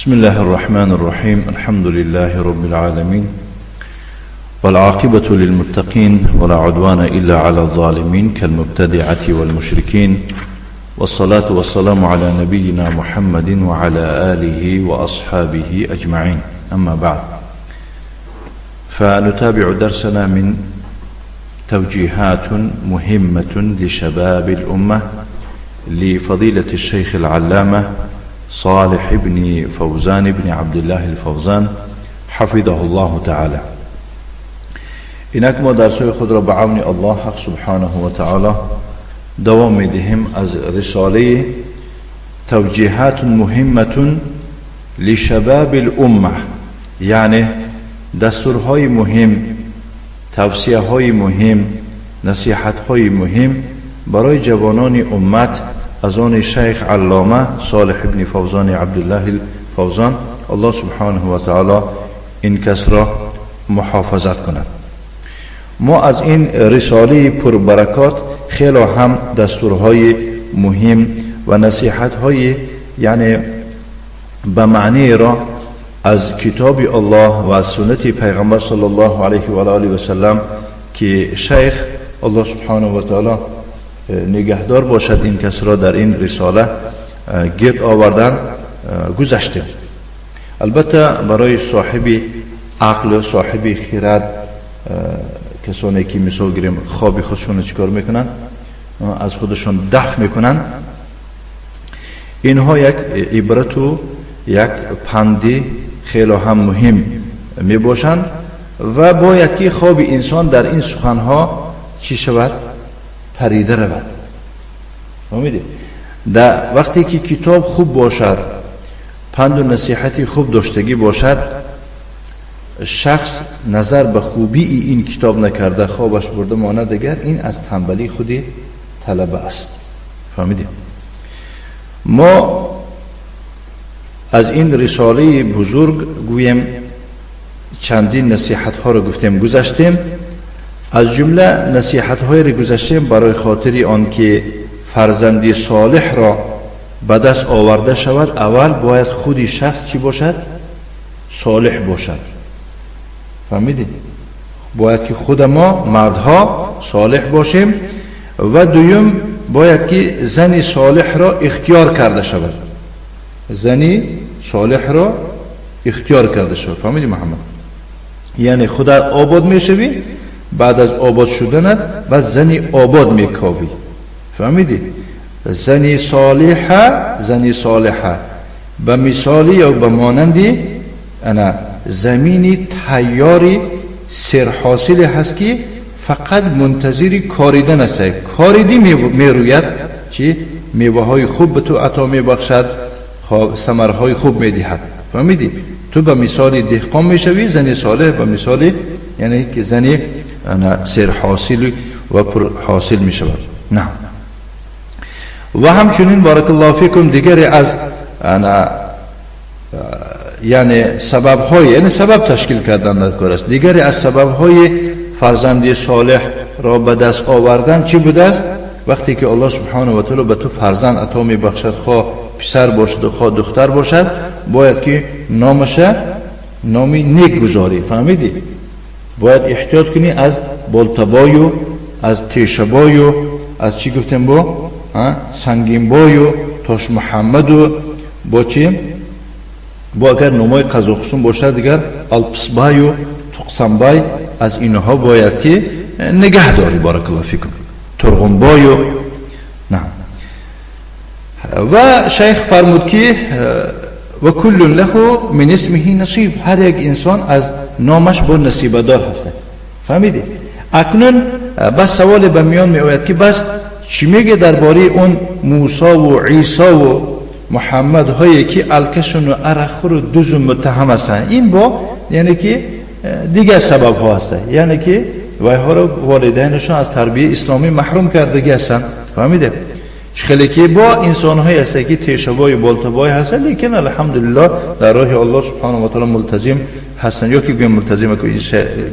بسم الله الرحمن الرحيم. الحمد لله رب العالمين، والعاقبة للمتقين، ولا عدوان إلا على الظالمين كالمبتدعة والمشركين، والصلاة والسلام على نبينا محمد وعلى آله وأصحابه أجمعين. أما بعد، فنتابع درسنا من توجيهات مهمة لشباب الأمة لفضيلة الشيخ العلامة صالح بن فوزان بن عبد الله الفوزان حفظه الله تعالى. اینک ما درس‌های خود را به عون الله حق سبحانه و تعالی دوام می‌دهیم از رساله توجیهات مهمة لشباب الامه، یعنی دستورهای مهم، توصیه‌های مهم، نصیحت‌های مهم برای جوانان امت از آن شیخ علامه صالح ابن فوزان عبدالله الفوزان. الله سبحانه و تعالی این کس را محافظت کند. ما از این رساله پربرکات خیلی هم دستورهای مهم و نصیحت‌های یعنی به معنی را از کتاب الله و از سنت پیغمبر صلی الله علیه و آله و سلم که شیخ الله سبحانه و تعالی نگهدار باشد این کس را در این رساله گرد آوردن گذشتیم. البته برای صاحب عقل و صاحب خرد، کسانی که مثال گیریم خواب خودشون رو چیکار میکنن؟ از خودشون دفع میکنن. اینها یک عبرت و یک پندی خیلی هم مهم میباشند و باید که خواب انسان در این سخنها چی شود؟ پریده رود. فهمیدی؟ در وقتی که کتاب خوب باشد، پند و نصیحتی خوب داشتگی باشد، شخص نظر به خوبی این کتاب نکرده خوابش برده مانه دیگر، این از تنبلی خودی طلبه است. فهمیدیم؟ ما از این رساله بزرگ گویم چندین نصیحت ها رو گفتیم گذشتیم. از جمله نصیحت های رو گذشتیم برای خاطر آن که فرزندی صالح را به دست آورده شود، اول باید خودی شخص چی باشد؟ صالح باشد. فهمیدید؟ باید که خود ما مردها صالح باشیم و دویم باید که زنی صالح را اختیار کرده شود. زنی صالح را اختیار کرده شود. فهمیدی محمد؟ یعنی خدا آباد میشوی، بعد از آباد شدنت بعد زنی آباد میکاوی. فهمیدی؟ زنی صالحه، زنی صالحه به مثالی یا به مانندی انا زمینی تیاری سرحاصل هست که فقط منتظری کاریدن است. کاریدی میروید چی؟ میوه های خوب به تو عطا میبخشد، ثمرهای خوب میدهد. فهمیدی؟ تو به مثال دهقان میشوی، زنی صالح به مثال یعنی که زنی سرحاصل و پرحاصل میشود. نه و همچنین بارک الله فیکم دیگری از یعنی سبب های، یعنی سبب تشکیل کردن در کار است. دیگری از سبب های فرزندی صالح را به دست آوردن چی بوده است؟ وقتی که الله سبحانه و تعالی به تو فرزند عطا میبخشد، خواه پسر باشد و خواه دختر باشد، باید که نامش نامی نیک گذاری. فهمیدی؟ باید احتیاط کنی از بالتبای و از تیشبای و از چی گفتیم با سنگینبای و تاش محمد و با چی؟ با اگر نمای قزاقستان باشد دیگر الپسبای و تقسنبای، از اینها باید که نگه داری. بارک الله فیکم. ترغنبای و نه. و شیخ فرمود که و کل له من اسمه نصیب، هر یک انسان از نامش با نصیب دار هست. فهمیدی؟ اکنون بس سوال به میان می آید که بس چی میگه درباره اون موسی و عیسی و محمد هایی که الکشون و عرقخور و دوز و متهم هستن؟ این با یعنی که دیگر سبب ها هست، یعنی که وایها رو والدینشون از تربیه اسلامی محروم کردگی هستن. فهمیده؟ خیلی که با انسان های هست که تیشبای بالتبای هستن، لیکن الحمدلله در راه الله سبحانه و تعالی ملتزم هستن، یا که گویم ملتزم که این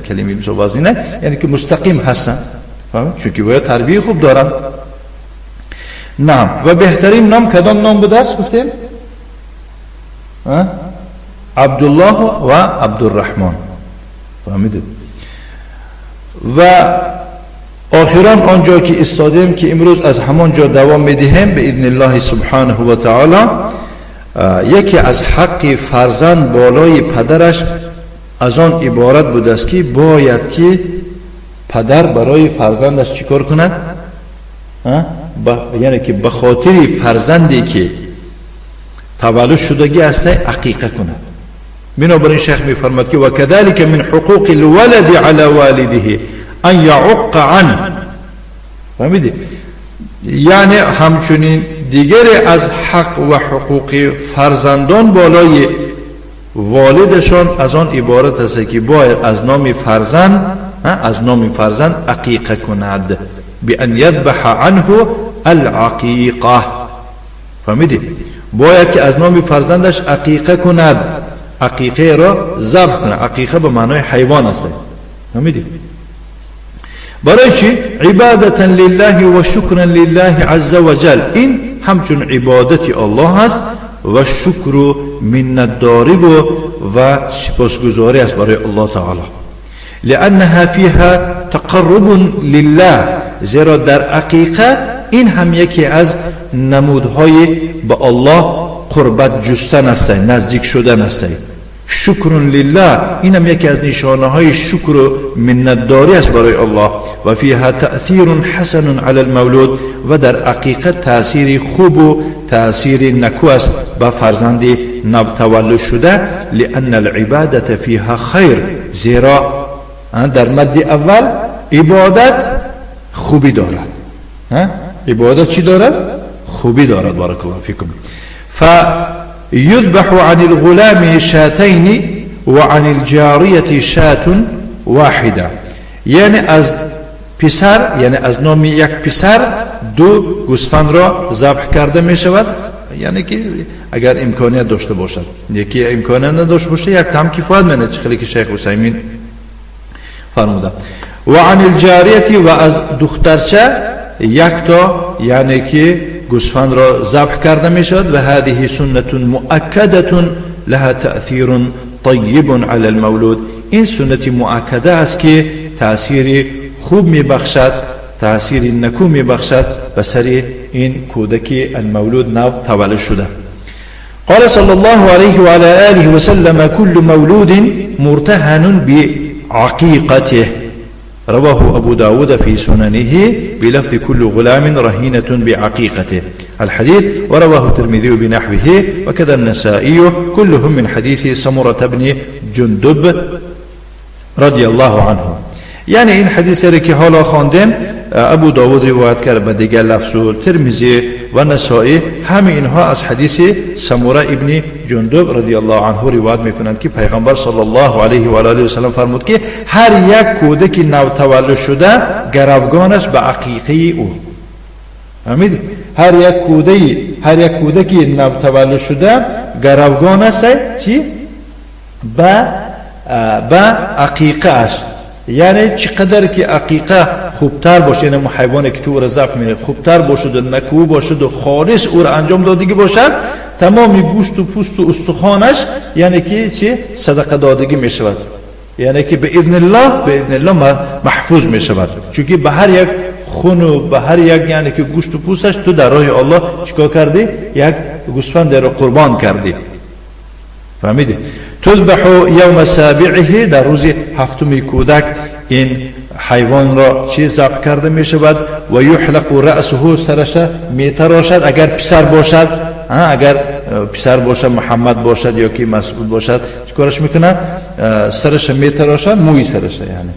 کلمه بسیار واضح نه، یعنی که مستقیم هستن. فهمید؟ چون باید تربیه خوب دارن. نعم. و بهترین نام کدام نام بوده است گفتیم؟ Абдуллоҳ ва Абдурраҳмон. Фаҳмидед? Ва охирон он ҷо ки истодем, ки имрӯз аз ҳамон ҷо давом медиҳем بإذن الله سبحانه وتعالى. Яке аз ҳаққи фарзанд болои падараш аз он иборат будааст, ки бояд ки падар барои фарзандаш чӣ кор кунад? Яъне ки ба хотири фарзанде ки таваллуд шудагӣ аст, ақиқа кунад. Бинобар ин шайх мефармад, ки وكذلك من حقوق الولد على والده أن يعق عنه. Фаҳмидӣ? Яъне ҳамчунин дигаре аз ҳақ ва ҳуқуқи фарзандон болои волидашон аз он иборат аст, ки бояд аз номи фарзанд ақиқа кунад. بأن يذبح عنه العقيقة. Фаҳмидӣ? Бояд ки аз номи фарзандаш ақиқа кунад, ақиқаеро забҳ кунад. Ақиқа ба маънои ҳайвон аст. Фаҳмидӣ? Барои чӣ? عبادة لله وشكرا لله عز وجل. Ин ҳамчун ибодати Аллоҳ аст ва шукру миннатдориву ва сипосгузорӣ аст барои Аллоҳ таоло. لأنها فيها تقرب لله. Зеро дар ақиқа ин ҳам яке аз намудҳои ба Аллоҳ қурбат ҷустан аст, наздик шудан аст. شكر لله, اینم یکی از نشانه های شکر و منتداری است برای الله. وفيها تأثير حسن على المولود. و در عقیقه تأثیر خوب و تأثیر نکو است به فرزند نو تولد شده. لأن العبادة فيها خير. زیرا در مد اول عبادت خوبی دارد. عبادت چی دارد؟ خوبی دارد. بارك الله فيكم. فيذبح عن الغلام شاتين وعن الجارية شاة واحدة. یعنی از پسر، یعنی از نام یک پسر دو گوسفند را ذبح کرده می شود، یعنی که اگر امکانیت داشته باشد. یکی امکانیت نداشته باشه، یک تا هم کفایت منه، چه که شیخ عثیمین فرموده. وعن الجارية، و از دخترچه یک تا، یعنی که گوسفند را ذبح کرده می شود. وهذه سنة مؤكدة لها تأثير طيب على المولود. این سنت مؤکده است که تأثیر خوب می بخشد، تأثیر نکو می بخشد به سر این کودک المولود، نو تولد شده. قال صلى الله عليه وعلى آله وسلم: كل مولود مرتهن بعقيقته. رواه أبو داود في سننه بلفظ: كل غلام رهينة بعقيقته، الحديث. ورواه الترمذي بنحوه وكذا النسائي، كلهم من حديث سمرة بن جندب رضي الله عنه. یعنی این حدیث را که حالا خواندیم، ابو داود روایت کرد به دیگر لفظ و ترمذی و نسائی، همه اینها از حدیث سموره ابن جندب رضی الله عنه روایت میکنند که پیغمبر صلی الله علیه و آله و سلم فرمود که هر یک کودک نو تولد شده گروگان است به عقیقه او. فهمید؟ هر یک کودکی نو تولد شده گروگان است چی؟ به عقیقه است. یعنی چقدر که عقیقه خوبتر باشه، یعنی حیوانی که تو او را ذبح می‌کنی خوبتر باشد و نکو باشد و خالص او را انجام دادگی باشد، تمام گوشت و پوست و استخوانش یعنی که چی؟ صدقه دادگی می شود. یعنی که به اذن الله محفوظ می شود، چون به هر یک خون و به هر یک، یعنی که گوشت و پوستش، تو در راه الله چیکار کردی؟ یک گوسفند را قربان کردی. فهمیدی؟ تذبح يوم سابعه. در روز هفتم کودک این حیوان را چی؟ ذبح کرده می شود. ويحلق رأسه، سرش می تراشد اگر پسر باشد. اگر پسر باشد، محمد باشد یا که مسعود باشد، چیکارش میکنه؟ سرش می تراشد، موی سرش یعنی.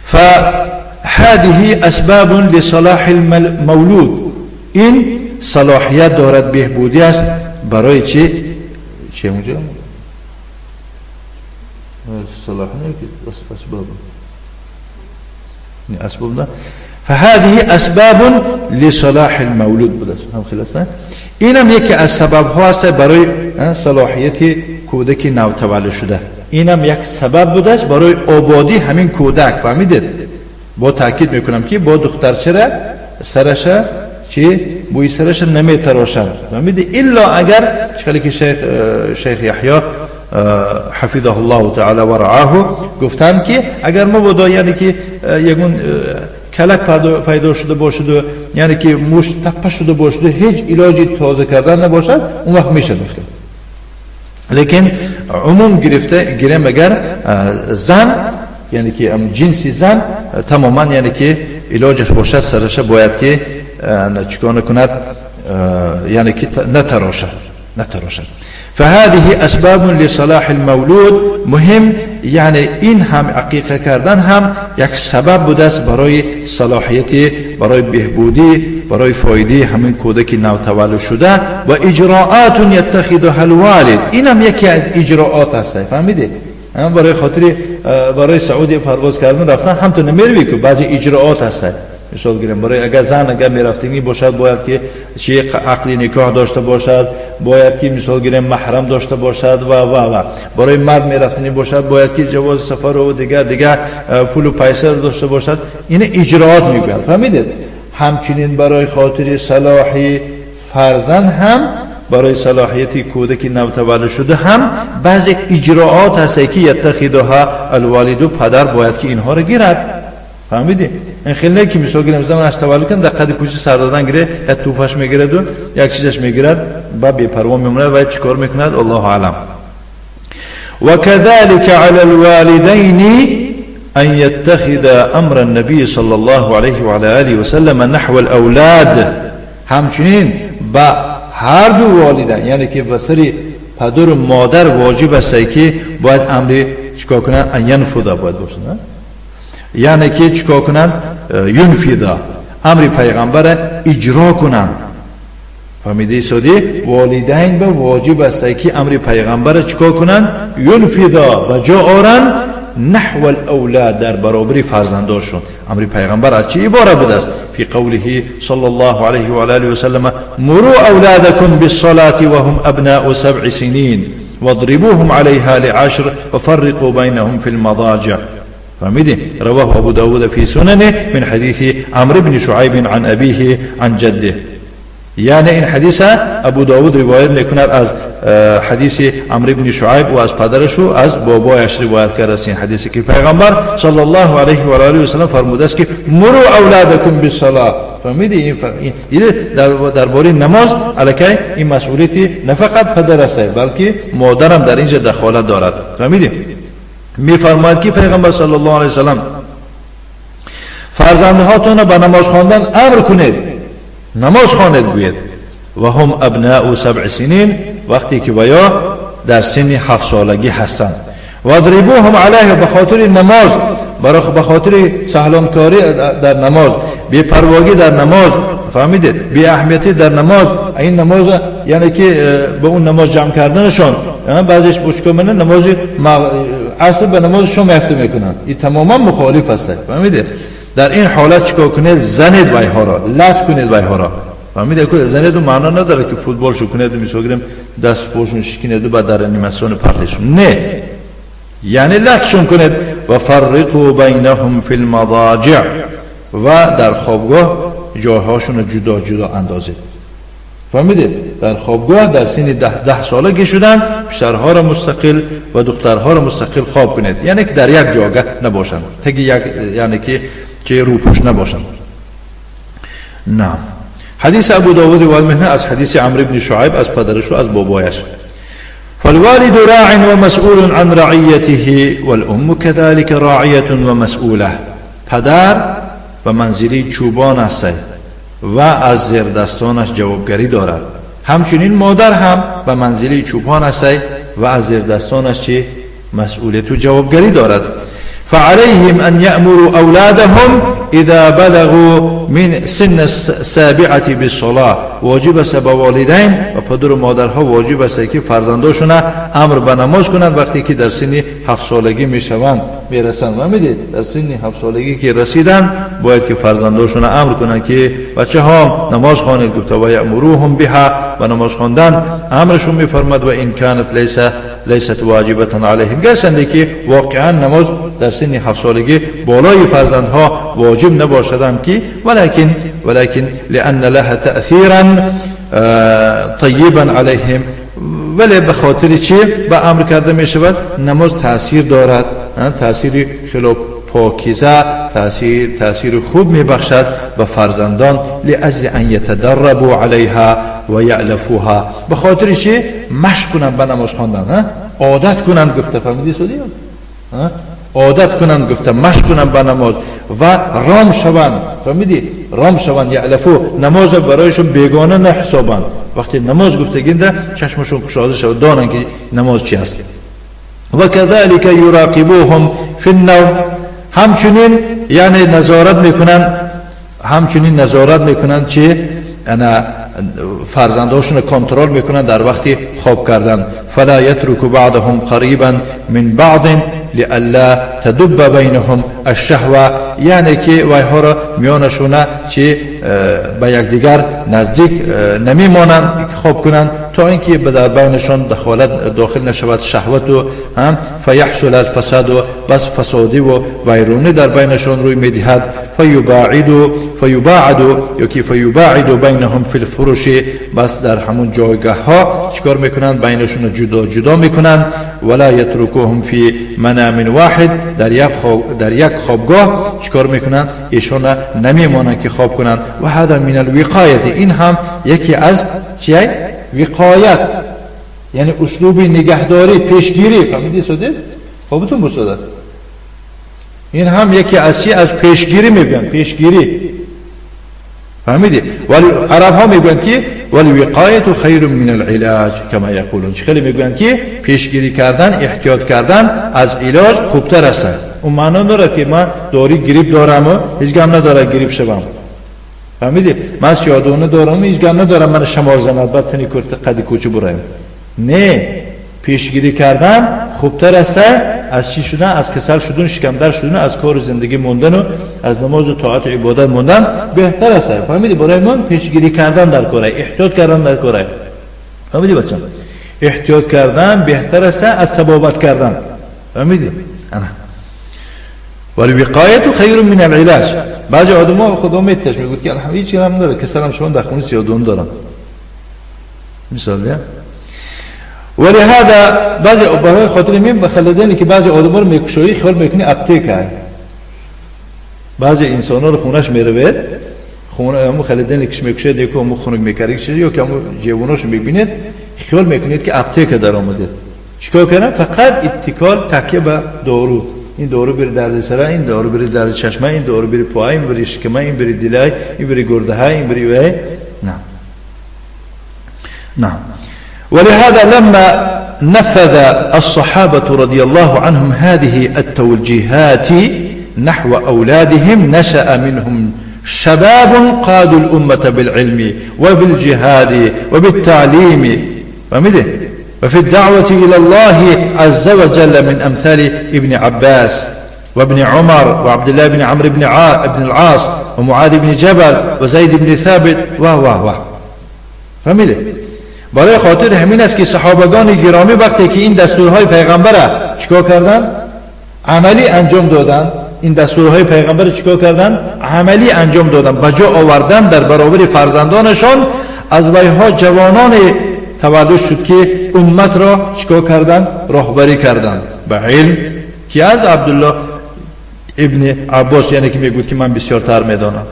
فهذه اسباب لصلاح المولود. این صلاحیت دارد، بهبودی است برای چی؟ چه اونجا صلاح اسباب اسباب. فهذه اسباب لصلاح المولود بود هم خلاص. اینم یکی از سبب ها است برای صلاحیت کودک نو تولد شده. اینم یک سبب بوده است برای آبادی همین کودک. فهمیدید؟ با تاکید میکنم که با دخترچه را سرش چی؟ موی سرش نمیتراشد. فهمیدی؟ الا اگر چخلی که شیخ یحیی حفظه الله تعالی و رعاه گفتن که اگر مبادا یعنی که یگون کلک پیدا شده باشد و یعنی که موش تپه شده باشد و هیچ علاجی تازه کردن نباشد، اون وقت میشه گفته. لیکن عموم گرفته گیریم اگر زن یعنی که جنس زن تماما یعنی که علاجش باشد سرش باید که چیکار کند، یعنی که نتراشد. فهذه اسباب لصلاح المولود. مهم یعنی این هم عقیقه کردن هم یک سبب بوده است برای صلاحیت، برای بهبودی، برای فایده همین کودک نو تولد شده. و اجراآت یتخذها الوالد، این هم یکی از اجراآت هست. فهمیدی؟ هم برای خاطر برای سعودی پرواز کردن رفتن هم تو نمیروی که بعضی اجراآت هست. مثال گیریم برای اگر زن اگر میرفتگی باشد باید که چی عقد نکاح داشته باشد، باید که مثال گیریم محرم داشته باشد و و و. برای مرد میرفتنی باشد باید که جواز سفر و دیگه پول و پیسه داشته باشد. این اجراآت میگویند. فهمیدید؟ همچنین برای خاطر صلاح فرزند هم، برای صلاحیت کودک نو تولد شده هم بعضی اجراآت هست که یتخذها الوالد، پدر باید که اینها را گیرد. فهمیدی؟ این خیلی نه که مثال گیریم زمانش تولد کن در قد کوچه سر دادن گیره، یا توپش میگیرد و یک چیزش میگیرد با بی‌پروا میموند و چیکار میکند الله اعلم. وكذلك على الوالدين أن يتخذ أمر النبي صلى الله عليه وعلى آله وسلم نحو الأولاد. همچنین با هر دو والدین یعنی که به سری پدر و مادر واجب است که باید امر چیکار کنند؟ ان ینفذ باید باشه، نه؟ یعنی که چیکار کنند؟ ینفذ، امر پیغمبر اجرا کنند. فهمیده سادی؟ والدین به واجب است که امر پیغمبر چیکار کنند؟ ینفذ، به جا آرند نحو الاولاد، در برابر فرزنداشون. امر پیغمبر از چی عبارت بوده است؟ فی قوله صلی الله علیه و آله و سلم مروا اولادکم بالصلاة وهم ابناء 7 سنین واضربوهم علیها لعشر وفرقوا بینهم فی المضاجع. فهمیدی؟ رواه ابو داود فی سننه من حدیث عمرو بن شعیب عن ابیه عن جده. یعنی این حدیث ابو داود روایت میکند از حدیث عمرو بن شعیب و از پدرش و از بابایش روایت کرده است. این حدیثی که پیغمبر صلی الله علیه و آله و سلم فرموده است که مروا اولادکم بالصلاه. فهمیدی؟ این درباره نماز الکی این مسئولیت نه فقط پدر است بلکه مادرم در اینجا دخالت دارد. فهمیدی؟ میفرماید که پیغمبر صلی الله علیه و سلم فرزندهاتون را به نماز خواندن امر کنید، نماز خوانید گوید. و هم ابناء 7 سنین، وقتی که ویا در سن 7 سالگی هستند. و اضربوهم علیه، به خاطر نماز، به خاطر سهلانکاری در نماز، بی‌پرواگی در نماز، فهمیدید؟ بی اهمیتی در نماز. این نماز یعنی که به اون نماز جمع کردنشان، بعضیش بوشکا منه نماز عصر به نماز شام افته میکنن، این تماما مخالف است. فهمیدید؟ در این حالت چیکار کنید؟ زنید وایها را، لط کنید وایها را. فهمیدید که زنید اون معنا نداره که فوتبال شو کنید و میسوگریم دست پاشون شکنید و بعد در انیماسیون پرتشون، نه، یعنی لطشون کنید. و فرقوا بینهم فی المضاجع، و در خوابگاه جاهاشون رو جدا جدا اندازید. فهمیدید؟ در خوابگاه در سن 10 سالگی شدن پسرها را مستقل و دخترها را مستقل خواب کنید، یعنی که در یک جاگه نباشند، تگی یک، یعنی که روپوش نباشند. نعم. حدیث ابو داود روایت میکنه از حدیث عمرو بن شعیب از پدرش و از بابایش. فالوالد راع ومسؤول عن رعيته والأم كذلك راعية ومسؤولة. پدر و منزلی چوبان است و از زیردستانش جوابگری دارد. همچنین مادر هم به منزلی چوپان است و از زیردستانش چه مسئولیت و جوابگری دارد. فعليهم أن يأمروا أولادهم إذا بلغوا من سن السابعة بالصلاة. واجب است به والدین و پدر و مادرها واجب است که فرزنداشون امر به نماز کنند وقتی که در سن 7 سالگی میشوند میرسند. و میدید در سن 7 سالگی که رسیدن باید که فرزنداشون امر کنند که بچه ها نماز خوانید. گفته و یأمروهم بها، و نماز خواندن امرشون میفرماد. و این کانت لیست واجبة علیهم، گرچنده که واقعا نماز در سن 7 سالگی بالای فرزندها واجب واجب نباشدم که ولكن لأن لها تأثیرا طیبا علیهم، ولی به خاطر چی به امر کرده می شود؟ نماز تأثیر دارد، تأثیر خیلی پاکیزه، تأثیر خوب می بخشد به فرزندان. لأجل ان یتدربوا علیها و یألفوها، به خاطر چی مشق کنند به نماز خواندن، عادت کنند. گفته فهمیدی سودی؟ عادت کنند، گفته مشق کنند به نماز و رام شوند. فهمیدی؟ رام شوند، یألفو، نماز برایشون بیگانه نحسابند. وقتی نماز گفتگینده چشمشون کشاده شود، دانند که نماز چی است. و كذلك یراقبوهم فی النوم، همچنین یعنی نظارت میکنن، همچنین نظارت میکنن چی؟ انا فرزنداشون کنترل میکنن در وقتی خواب کردن. فلا یترک بعضهم قریبا من بعض لئلا تدب بینهم الشهوه، یعنی که وایها را میانشونه چی به یکدیگر نزدیک نمیمانند خواب کنند تا اینکه در بینشان دخالت داخل نشود شهوت و هم فیحصل الفساد و بس فسادی و ویرانی در بینشان روی میدهد. فیباعد یا که فیباعد بینهم فی الفرش، بس در همون جایگاه ها چیکار میکنند؟ بینشون جدا جدا میکنند. ولا یترکوهم فی منام واحد، در یک خوابگاه چیکار میکنند؟ ایشان نمیمانند که خواب کنند. و هذا من الوقایت، این هم یکی از چیه؟ وقایت، یعنی اسلوب نگهداری، پیشگیری. فهمیدی سودی؟ خوابتون بسودت. این هم یکی از چی؟ از پیشگیری میگن، پیشگیری. فهمیدی؟ ولی عرب ها میگن که والوقایت خیر من العلاج کما یقولون، خیلی میگن که پیشگیری کردن، احتیاط کردن از علاج خوبتر است. اون معنا نداره که من داری گریپ دارم و هیچ غم نداره گریپ شوم. فهمیدی؟ من سیادونه دارم، هیچ غم ندارم من شمال زند بعد تنی کرت قدی کوچه برایم. نه، پیشگیری کردن خوبتر است از چی شدن؟ از کسل شدن، شکمدر شدن، از کار زندگی موندن و از نماز و طاعت و عبادت موندن بهتر است. فهمیدی؟ برای من پیشگیری کردن در کاره، احتیاط کردن در کاره. فهمیدی بچه؟ احتیاط کردن بهتر است از تبابت کردن. فهمیدی؟ والوقایت خیر من العلاج. بعضی آدم‌ها خدا میتش میگفت که الحمدلله هیچ هم نداره، کسلم شما در خونه سیادون دارم. مثال ده. ولهذا بعضی برای خاطر میم بخلدنی که بعضی آدم‌ها رو میکشوی خیال میکنی اپتیک های. بعضی انسان‌ها رو خونش میروید، خونه همون خلدنی که میکشه دیگه همون خونه میکره چیزی یا که همون جیبوناشو میبینید خیال میکنید که اپتیک در آمده. چیکار کردن؟ فقط ابتکار تکیه به دارو. این دارو بری درد سر، این دارو بری درد چشمه، این دارو بری پای، این بری شکمه، این بری دلای، این بری گرده های، این بری وی. نه نه. ولهذا لما نفذ الصحابة رضي الله عنهم هذه التوجيهات نحو أولادهم نشأ منهم شباب قادوا الأمة بالعلم وبالجهاد وبالتعليم وفي الدعوة إلى الله عز وجل من أمثال ابن عباس وابن عمر وعبد الله بن عمرو بن العاص ومعاذ بن جبل وزيد بن ثابت و و و. فهمیده؟ برای خاطر همین است که صحابگان گرامی وقتی که این دستورهای پیغمبر چیکار کردن؟ عملی انجام دادن. این دستورهای پیغمبر چیکار کردن؟ عملی انجام دادن، به جا آوردن در برابر فرزندانشان. از ویها جوانان تولد شد که امت را چیکار کردن؟ راهبری کردن به علم، که از عبدالله ابن عباس یعنی که میگوید که من بسیارتر میدانم،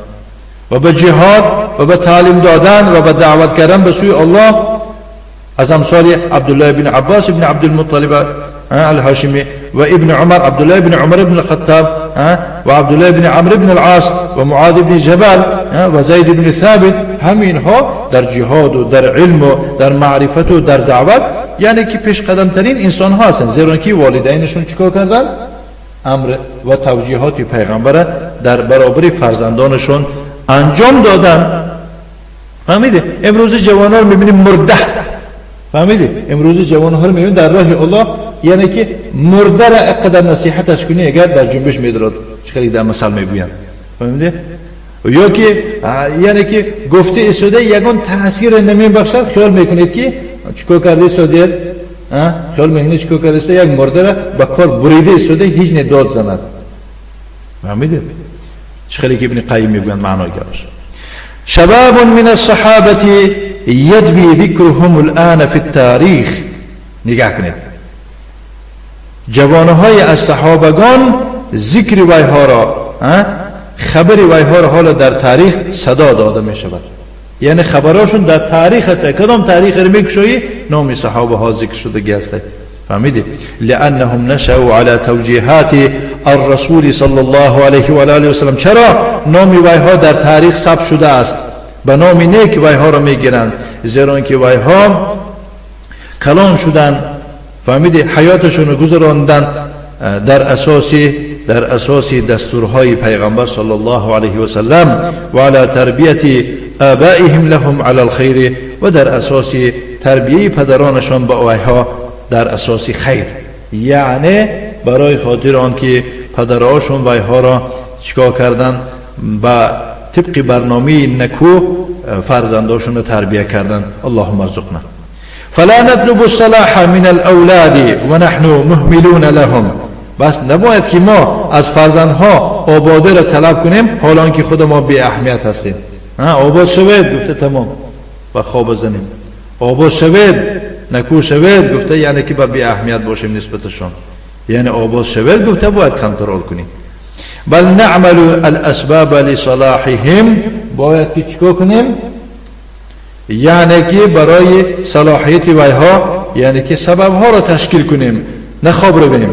و به جهاد و به تعلیم دادن و به دعوت کردن به سوی الله از امثال عبدالله بن عباس ابن عبدالمطلب الهاشمی و ابن عمر، عبدالله بن عمر بن الخطاب و عبدالله بن عمرو بن العاص و معاذ بن جبل و زید بن ثابت. همینها در جهاد و در علم و در معرفت و در دعوت یعنی که پیش قدم ترین انسان ها هستند، زیرا که والدینشون چیکار کردن؟ امر و توجیهات پیغمبر در برابر فرزندانشون انجام دادن. فهمیدی؟ امروز جوانان رو میبینیم مرده. فهمیدی؟ امروز جوانها رو میبینیم در راه الله، یعنی که مرده را اقدر نصیحتش کنی اگر در جنبش میدرد، چقدر در مثال میگویند. فهمیدی؟ یا که یعنی که گفته ایستاده یگان تاثیر نمیبخشد، خیال میکنید که چیکار کرده ایستاده؟ خیال میکنید چیکار کرده ایستاده؟ یک مرده را به کار بریده ایستاده، هیچ نداد زند. فهمیدی؟ چه که ابن قیم میگویند معنای گرش شباب من الصحابة يدوي ذكرهم الآن في التاریخ. نگاه کنید، جوانهای از صحابگان ذکر ویها را، خبر ویها را حالا در تاریخ صدا داده می شود. یعنی خبراشون در تاریخ است. کدام تاریخ رو میکشویی نام صحابه ها ذکر شدگی است. فهمیدی؟ لأنهم نشأوا على توجیهات الرسول صلی الله علیه و آله و سلم. چرا نام ویها در تاریخ ثبت شده است؟ به نام نیک ویها را میگیرند، زیرا اینکه ویها کلان شدن، فهمیدی، حیاتشون رو گذراندن در اساس دستورهای پیغمبر صلی الله علیه و سلم و علی تربیت آبائهم لهم علی الخیر، و در اساس تربیه پدرانشان با ویها در اساس خیر. یعنی برای خاطر آنکه پدراشون ویها را چیکار کردن، با طبق برنامه نکو فرزنداشون را تربیه کردن. اللهم ارزقنا. فلا نطلب الصلاح من الاولاد و نحن مهملون لهم. بس نباید که ما از فرزندها آباده را طلب کنیم حالا که خود ما بی اهمیت هستیم. آباد شوید گفته تمام و خواب زنیم، آباد شوید نکو شوید گفته یعنی که با بی اهمیت باشیم نسبتشان. یعنی آباد شوید گفته باید کنترل کنیم. بل نعمل الاسباب لصلاحهم، باید که چیکار کنیم؟ یعنی که برای صلاحیت ویها یعنی که سبب ها را تشکیل کنیم، نه خواب رویم.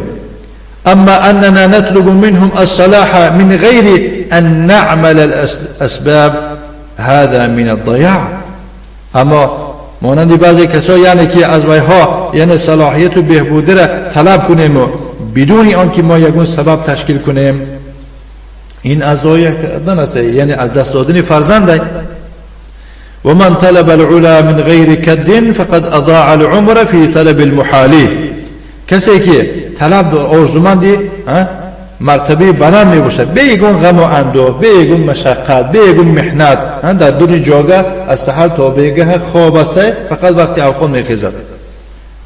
اما اننا نطلب منهم الصلاح من غیر ان نعمل الاسباب هذا من الضياع. اما مانند بعضی کسا یعنی که از ویها یعنی صلاحیت و بهبودی را طلب کنیم و بدون آنکه ما یگون سبب تشکیل کنیم، این از ضایع کردن است، یعنی از دست دادن فرزند. و من طلب العلا من غیر کد فقد اضاع العمر فی طلب المحال. کسی که طلب آرزومندی مرتبه بلند می باشد، به یگون غم و اندوه، به یگون مشقت، به یگون محنت، در دور جاگه از سحر تا بیگه خواب است، فقط وقتی اوخون میخیزد.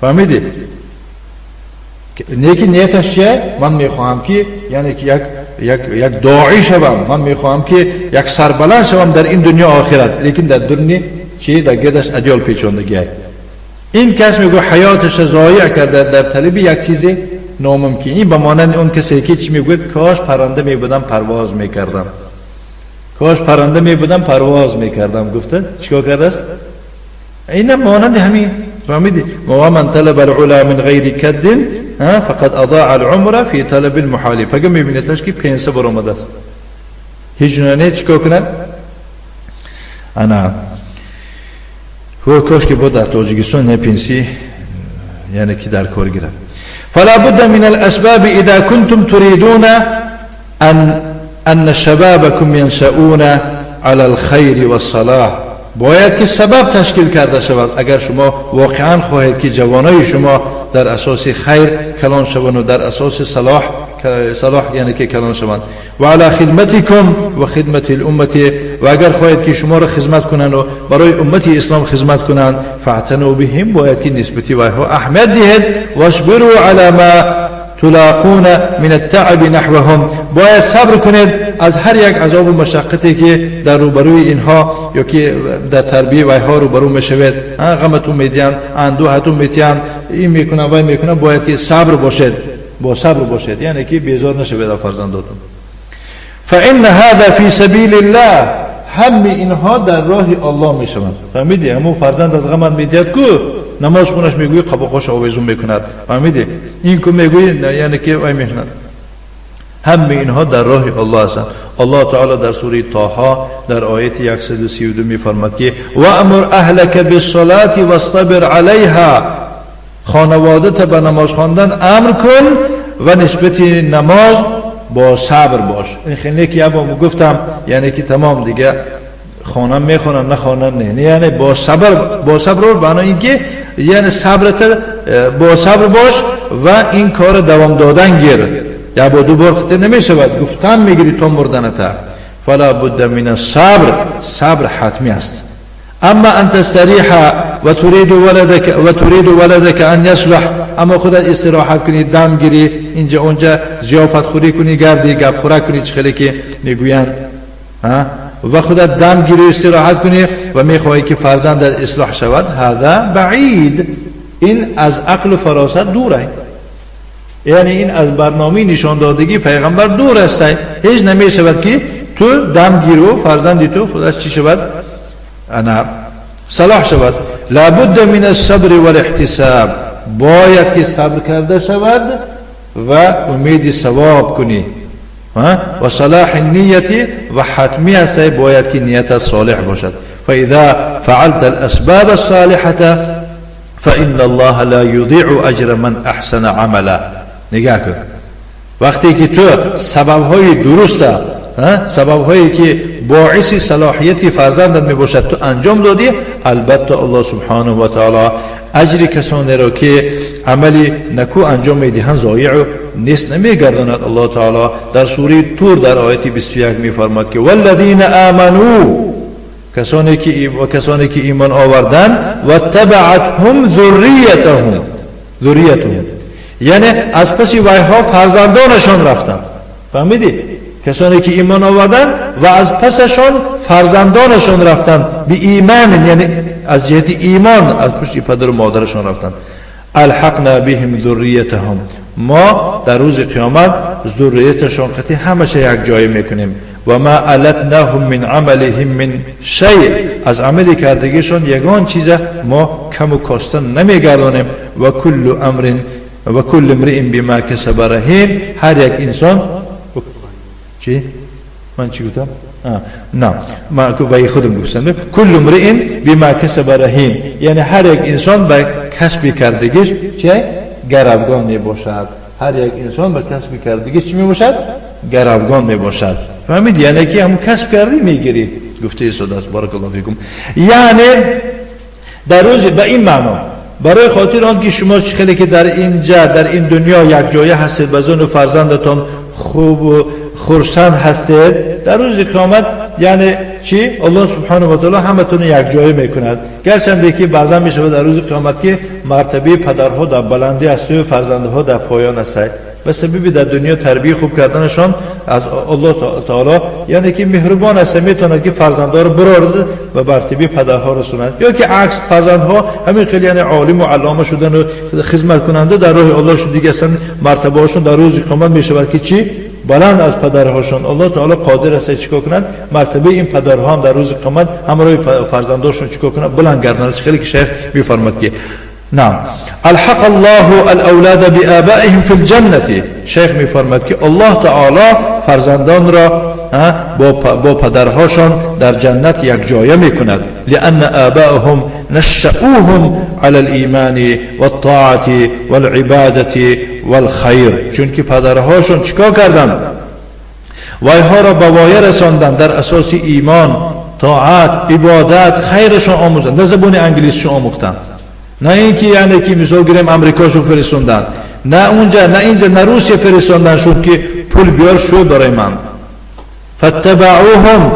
فهمیدی؟ نیکی نیتش چیه؟ من میخواهم که یعنی که یک یک یک داعی شوم، من میخواهم که یک سربلند شوم در این دنیا آخرت، لیکن در دنیا چی؟ در گردش ادیال پیچوندگی. این کس میگه حیاتش ضایع کرده در طلب یک چیزی ناممکن. این به مانند اون کسی که چی میگوید؟ کاش پرنده میبودم پرواز میکردم، کاش پرنده میبودم پرواز میکردم. گفته چیکار کرده است؟ این مانند همین. فهمیدی؟ و من طلب العلا من غیر کد فقد اضاع العمر فی طلب المحال. فقط میبینیدش که پنسه برآمده است، هیچ نه چیکار کنه؟ انا هو کاش که بود در تاجیکستان نه پنسی یعنی که در کار گیرد. فلا بد من الاسباب اذا كنتم تريدون ان شبابكم ينشؤون على الخير والصلاح. باید که سبب تشکیل کرده شود اگر شما واقعا خواهید که جوانای شما در اساس خیر کلان شوند و در اساس صلاح یعنی که کلان شوند. و علی خدمتکم و خدمت الامه، و اگر خواهید که شما را خدمت کنند و برای امت اسلام خدمت کنند، فاعتنوا بهم، باید که نسبتی وایها اهمیت دهید. واصبروا علی ما تلاقون من التعب نحوهم، باید صبر کنید از هر یک عذاب و مشقتی که در روبروی اینها یا که در تربیه وایها روبرو میشوید. غمتون میدین، اندوهتون میتین، این میکنن وای میکنن، باید که صبر باشید، با صبر باشید، یعنی که بیزار نشوید از فرزنداتون. فان هذا فی سبیل الله، هم اینها در راه الله میشوند. فهمیدی؟ همون فرزند از غمت میدید کو نماز خونش میگویی قباقاش آویزون میکند. فهمیدی؟ این کو میگویی یعنی که وای میشند. هم اینها در راه الله هستند. الله تعالی در سوره طه در آیت 132 میفرماد که وامر اهلک بالصلاه واصطبر علیها، خانوادت به نماز خواندن امر کن و نسبت نماز با صبر باش. این خیلی که ابا گفتم یعنی که تمام دیگه خانم میخوانن نخوانن نه، یعنی با صبر، با صبر بنا اینکه یعنی صبرت با صبر باش و این کار دوام دادن گیر، یا با دو بار خطه نمیشود، گفتن میگیری تا مردنت. فلا بد من الصبر، صبر حتمی است. اما ان تستریح و تريد ولدك أن يصلح، اما خودت استراحت کنی، دم گیری، اینجا اونجا ضیافت خوری کنی، گردی، گپ خوراک کنی، چه خیلی که میگویند، و خودت دم گیری، استراحت کنی و میخواهی که فرزندت اصلاح شود، هذا بعید. این از عقل و فراست دوره، یعنی این از برنامه نشان دادگی پیغمبر دور است. هیچ نمیشود که تو دم گیر و فرزندی تو خودش چی شود؟ انا صلاح شود. لابد من الصبر والاحتساب. باید که صبر کرده شود و امید ثواب کنی و صلاح النیت، و حتمی است باید که نیت صالح باشد. فإذا فعلت الأسباب الصالحة فإن الله لا يضيع أجر من أحسن عملا. نگاه کن، وقتی که تو سبب های درست، سبب هایی که باعث صلاحیت فرزندت می باشد، تو انجام دادی، البته الله سبحانه و تعالی اجر کسانی را که عملی نکو انجام میدهند ضایع نیست نمیگرداند. الله تعالی در سوره طور در آیت 21 میفرماد که والذین آمنوا، کسانی که ایمان آوردن، واتبعتهم ذریتهم، ذریتهم یعنی از پس ویها فرزندانشان رفتند. فهمیدی؟ کسانی که ایمان آوردن و از پسشان فرزندانشان رفتند، بإيمان، یعنی از جهت ایمان از پشت پدر و مادرشان رفتند، الحقنا بهم ذریتهم، ما در روز قیامت ذریتشان قطعی همشه یک جای میکنیم. و ما ألتناهم من عملهم من شیء، از عمل کردگیشان یگان چیز ما کم و کاسته نمیگردانیم. و كل امرئ بما كسب رهين. هر یک انسان چی؟ من چی گفتم؟ نه، ما وی خودم گفتم. كل امرئ بما كسب رهين، یعنی هر یک انسان به کسب کردگیش چه گروگان می باشد. هر یک انسان به کسب کردگیش چی می باشد؟ گروگان می باشد. فهمید؟ یعنی که همون کسب کردی میگیری. گفته ساده است. بارك الله فيكم. یعنی در روز به این معنا، برای خاطر آن که شما خیلی که در اینجا، در این دنیا یک جایه هستید، به زن و فرزندتان خوب و خرسند هستید، در روز قیامت یعنی چی؟ الله سبحانه و تعالی همتون یک جایه میکند. گرچنده که بعضا میشه در روز قیامت که مرتبه پدرها در بلندی است و فرزندها در پایان است، به سبب در دنیا تربیه خوب کردنشان. از الله تعالی یعنی که مهربان است، میتواند که فرزندها رو برارد و مرتبه پدرها رسوند، یا که عکس، فرزندها همین خیلی یعنی عالم و علامه شدن و خدمت کننده در راه الله شد، دیگه اصلا مرتبه هاشون در روز قیامت میشود که چی؟ بلند از پدرهاشون. الله تعالی قادر است چیکار کنند؟ مرتبه این پدرها هم در روز قیامت همراه فرزنداشون چیکار کنند؟ بلند گردند. خیلی که شیخ میفرماد که نعم، الحق الله الاولاد بآبائهم في الجنة. شیخ میفرماد که الله تعالی فرزندان را با پدرهاشان در جنت یک جایه میکند. لأن آباءهم نشأوهم على الإيمان والطاعة والعبادة والخير. چون که پدرهاشون چیکار کردن؟ وایها را به وایه رساندن، در اساس ایمان، طاعت، عبادت، خیرشون آموزن، نه زبان انگلیسیشون آموختن، نه اینکه یعنی که مثال گیریم امریکاشون فرستوندن، نه اونجا، نه اینجا، نه روسیه فرستوندن شد که پول بیار شو برای من. فاتبعوهم،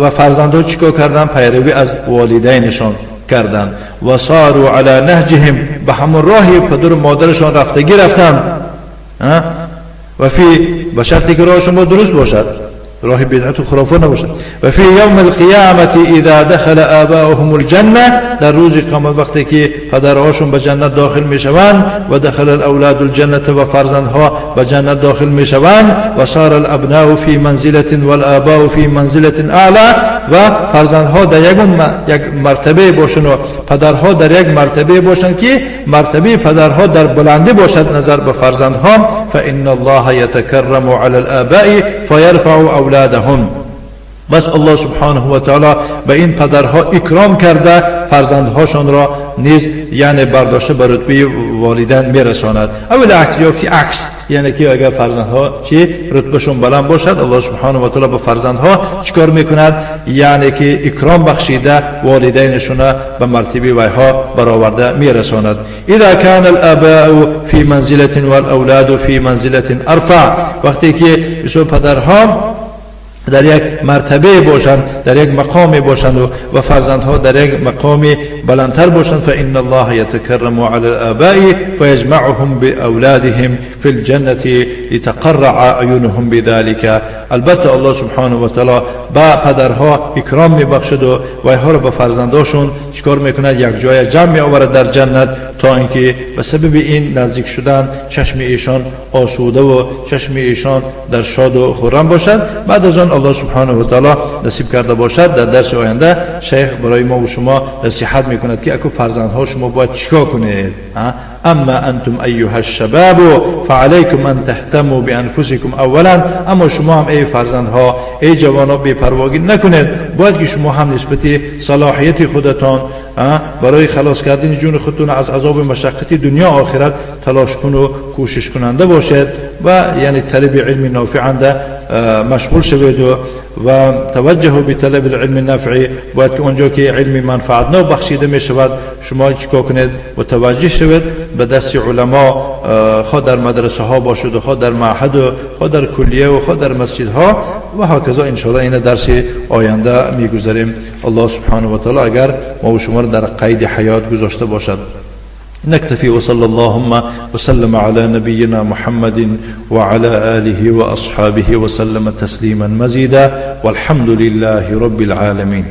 و فرزندها چیکار کردن؟ پیروی از والدینشان کردن. و ساروا على نهجهم، به همون راهی پدر و مادرشان رفتگی رفتن، و في به شرطی که راه شما درست باشد، راه بدعت و خرافه نباشد. و في يوم القيامة اذا دخل آباؤهم الجنة، در روز قیامت وقتی که پدرهاشون به جنت داخل میشوند، و دخل الاولاد الجنة، و فرزندها به جنت داخل میشوند، و صار الابناء في منزلة والآباء في منزلة اعلى، و فرزندها در یک مرتبه باشند و پدرها در یک مرتبه باشند که مرتبه پدرها در بلندی باشد نظر به فرزندها، فان الله يتكرم على الآباء فيرفع اولادهم. بس الله سبحانه و تعالی به این پدرها اکرام کرده، فرزندهاشان را نیز یعنی برداشته به رتبه والدین میرساند. او العکس، یا که عکس، یعنی که اگر فرزندها چی رتبهشون بلند باشد، الله سبحانه و تعالی به فرزندها چیکار میکند؟ یعنی که اکرام بخشیده والدینشون به مرتبه ویها برآورده میرساند. اذا كان الاباء في منزلة والاولاد في منزلة ارفع، وقتی که پدرها дар як мартабае бошанд, дар як мақоме бошанд ва фарзандҳо дар як мақоми баландтар бошанд. فإن الله يتكرم على الآباء فيجمعهم بأولادهم في الجنة لتقر أعينهم بذلك. Албатта, Аллоҳ سبحانه وتعالى ба падарҳо икром мебахшад ва вайҳоро ба фарзандошон чикор мекунад? Якҷоя ҷамъ меоварад дар ҷаннат, то инки ба сабаби ин наздик шудан чашми эшон осуда ва чашми эшон дар шоду хуррам бошад. Баъд аз он, Аллоҳ سبحانه وتعالى насиб карда бошад, дар дарси оянда шайх барои мо ва шумо насиҳат мекунад, ки аку фарзандҳо, шумо бояд чикор кунед. أما أنتم أيها الشباب فعليكم أن تهتموا بأنفسكم أولا. Аммо шумо ҳам, эй фарзандҳо, эй ҷавонҳо, бепарвогӣ накунед. Бояд ки шумо ҳам нисбати салоҳияти худатон барои халос кардани ҷони худтон аз азоби машаққати дунё охират талош куну кӯшишкунанда бошед ва яъне талаби илми нофиъанда машғул шавед ва توجهوا بطلب العلم النافع. Бояд ки онҷо ки илми манфаатнок бахшида мешавад, шумо чикор кунед? Мутаваҷҷеҳ шавед ба дасти уламо, хоҳ дар мадрасаҳо бошад, хоҳ дар маъҳаду, хоҳ дар куллия, хоҳ дар масҷидҳо ва ҳоказо. Иншоалло, ина дарси оянда мегузарем, Аллоҳ سبحانه وتعالى агар мо шуморо дар қайди ҳаёт гузошта бошад. نكتفي، وصلى اللهم وسلم على نبينا محمد وعلى آله وأصحابه وسلم تسليما مزيدا، والحمد لله رب العالمين.